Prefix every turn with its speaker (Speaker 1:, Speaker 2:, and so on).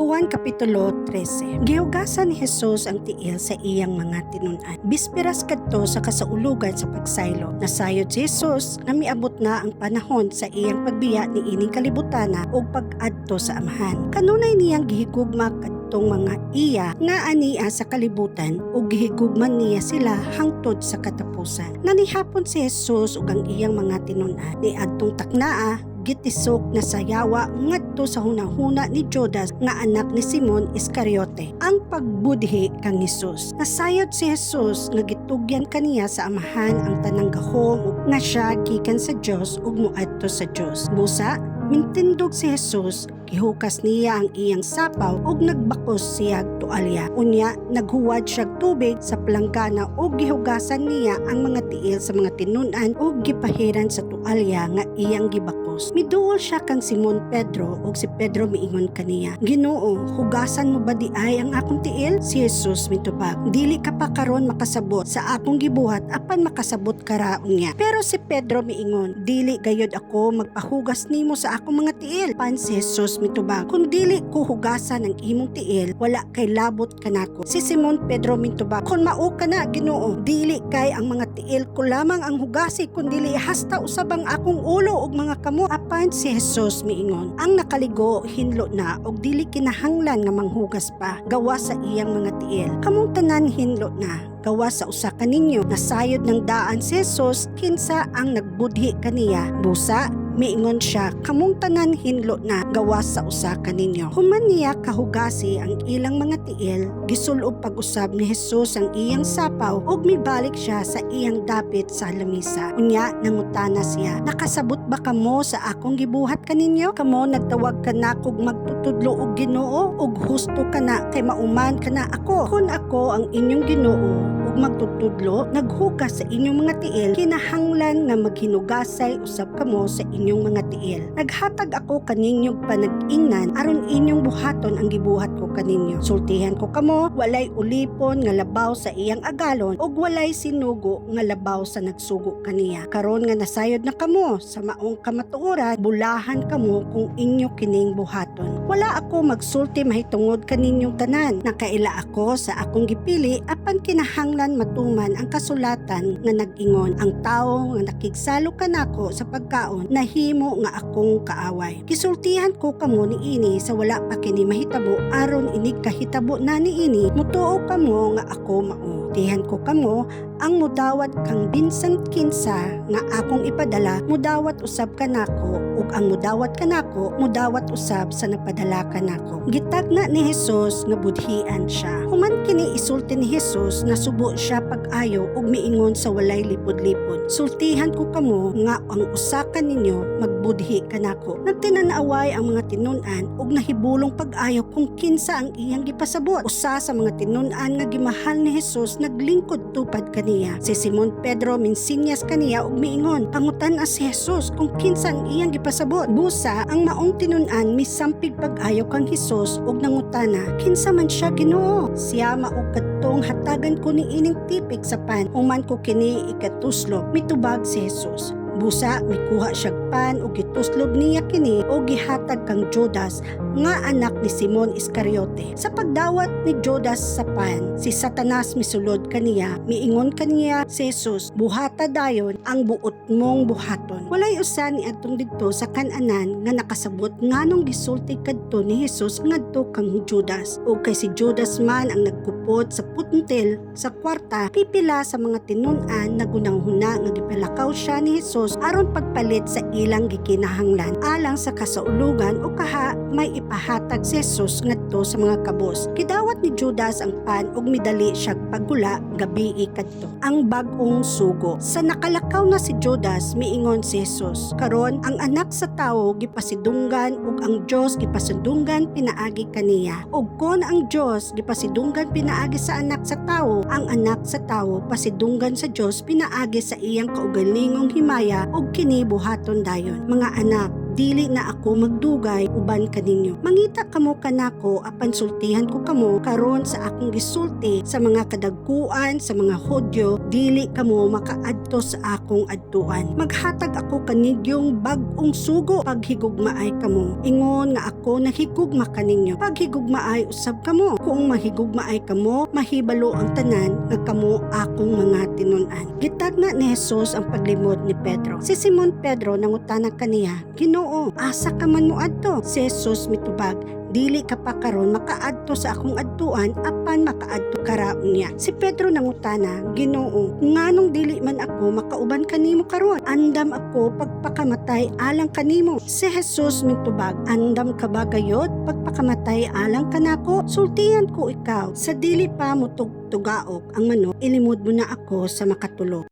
Speaker 1: Juan Kapitulo 13. Gihugasan ni Jesus ang tiil sa iyang mga tinun-an. Bisperas kadto sa kasaulugan sa pagsaylo. Nasayod si Jesus nga miabot na ang panahon sa iyang pagbiya ni ining kalibutana ug pag-adto sa Amahan. Kanunay niyang gihigugma kadtong mga iya nga ania sa kalibutan ug gihigugman niya sila hangtod sa katapusan. Nanihapon si Jesus ug ang iyang mga tinun-an. Niadtong taknaa, gitisok na sa yawa ngadto sa hunahuna ni Judas nga anak ni Simon Iscariote ang pagbudhi kang Hesus. Nasayod si Jesus nga gitugyan kaniya sa Amahan ang tanang gahom ug nga siya gikan sa Dios ug moadto sa Dios. Busa, mintindog si Jesus, gihukas niya ang iyang sapaw ug nagbakos siya tualya. Unya, naghuwad siya tubig sa palanggana ug gihugasan niya ang mga tiil sa mga tinun-an ug gipahiran sa tualya nga iyang gibakos. Miduol siya kang Simon Pedro ug si Pedro miingon kaniya, "Ginoo, hugasan mo ba diay ang akong tiil?" Si Jesus mitubag, "Dili ka pa karon makasabot sa akong gibuhat, apan makasabot ka ra unya." Pero si Pedro miingon, "Dili gayod ako magpahugas nimo sa akong mga tiil." Pan si Jesus mitubag, "Kung dili ko hugasan ang imong tiil, wala kay labot kanako." Si Simon Pedro mitubag, "Kung mao ka na, Ginoo, dili kay ang mga tiil ko lamang ang hugasi, kundili hasta usab ang akong ulo ug mga kamot." Apan si Jesus miingon, "Ang nakaligo hinlo na ug dili kinahanglan nga manghugas pa gawas sa iyang mga tiil. Kamong tanan hinlo na gawas sa usa kaninyo." Nasayod ng daan si Jesus kinsa ang nagbudhi kaniya. Busa, miingon siya, "Kamong tanan hinlo na gawas sa usa kaninyo." Human niya kahugasi ang ilang mga tiil, gisulob pag-usab ni Jesus ang iyang sapaw ug mibalik siya sa iyang dapit sa lamisa. Unya, nangutana siya, "Nakasabot ba kamo sa akong gibuhat kaninyo? Kamo nagtawag kanakog magtutudlo og Ginoo, ug husto kana kay mao man kana ako. Kung ako ang inyong Ginoo ug magtutudlo, naghugas sa inyong mga tiil, kinahanglan nga maghinugasay usab kamo sa inyong mga tiil. Naghatag ako kaninyong panag-ingnan aron inyong buhaton ang gibuhat ko kaninyo. Sultihan ko kamo, walay ulipon nga labaw sa iyang agalon ug walay sinugo nga labaw sa nagsugo kaniya. Karon nga nasayod na kamo sa maong kamatuoran, bulahan kamo kung inyo kining buhaton. Wala ako magsulti mahitungod kaninyong tanan. Nakaila ako sa akong gipili, apan kinahanglan matuman ang kasulatan nga nag-ingon, 'Ang tawo nga nakigsalo kanako sa pagkaon nahimo nga akong kaaway.' Gisultihan ko kamo niini sa wala pa kini mahitabo aron inig kahitabo na niini, mutuo kamo nga ako mao. Sultihan ko kamo, ang mudawat kang bisan kinsa nga akong ipadala, mudawat usab kanako, ug ang mudawat kanako, mudawat usab sa nagpadala kanako." Gitagna ni Jesus nga budhian siya. Human kini isulti ni Jesus, nasubo siya pag-ayo ug miingon sa walay lipod-lipod, "Sultihan ko kamo nga ang usa kaninyo magbudhi kanako." Nagtinanaway ang mga tinun-an ug nahibulong pag-ayo kung kinsa ang iyang gipasabot. Usa sa mga tinun-an nga gimahal ni Jesus naglingkod tupad kaniya. Si Simon Pedro minsinyas kaniya ug miingon, "Pangutan-a si Jesus kung kinsa ang iyang gipasabot." Busa, ang maong tinun-an misampig pag-ayo kang Jesus ug nangutana, "Kinsa man siya, Ginoo?" "Siya mao kadtong hatagan ko ni ining tipik sa pan human ko kini ikatuslob," mitubag si Jesus. Busa, mikuha siya pan ug gituslob niya kini ug gihatag kang Judas nga anak ni Simon Iscariote. Sa pagdawat ni Judas sa pan, si Satanas misulod kaniya. Miingon kaniya si Jesus, "Buhata dayon ang buot mong buhaton." Walay usa ni adtong didto sa kan-anan nga nakasabot nganong gisulti kadto ni Jesus ngadto kang Judas. Ug kay si Judas man ang nagkupot sa puntil sa kwarta, pipila sa mga tinun-an nagunahuna nga gipalakaw siya ni Jesus aron pagpalit sa ilang gikinahanglan alang sa kasaulugan o kaha may ipahatag si Jesus ngadto sa mga kabos. Gidawat ni Judas ang pan ug midali siya paggula, gabii kadto. Ang bag-ong sugo. Sa nakalakaw na si Judas, miingon si Jesus, "Karon ang Anak sa Tawo gipasidunggan ug ang Dios gipasidunggan pinaagi kaniya. Ug kon ang Dios gipasidunggan pinaagi sa Anak sa Tawo, ang Anak sa Tawo pasidunggan sa Dios pinaagi sa iyang kaugalingong himaya ug kini buhaton dayon. Mga anak, dili na ako magdugay uban kaninyo. Mangita kamo kanako, apan sultihan ko kamo karon sa akong gisulti sa mga kadagkuan sa mga Hudyo, Dili kamo makaadto sa akong adtuan. Maghatag ako kaninyong bag-ong sugo: paghigugmaay kamo. Ingon nga ako nahigugma kaninyo, paghigugmaay usab kamo. Kung mahigugmaay kamo, mahibalo ang tanan nga kamo akong mga tinun-an. Gitagna ni Jesus ang paglimod ni Pedro. Si Simon Pedro nangutana kaniya, "Ginoo, asa ka man moadto?" Si Jesus mitubag, "Dili ka pa karon makaadto sa akong adtuan, apan makaadto ka ra unya." Si Pedro nangutana, "Ginoo, nganong dili man ako makauban kanimo karon? Andam ako pagpakamatay alang kanimo." Si Jesus mitubag, "Andam ka ba gayod pagpakamatay alang kanako? Sultihan ko ikaw, sa dili pa motugtugaok ang manok, ilimod mo na ako sa makatulo."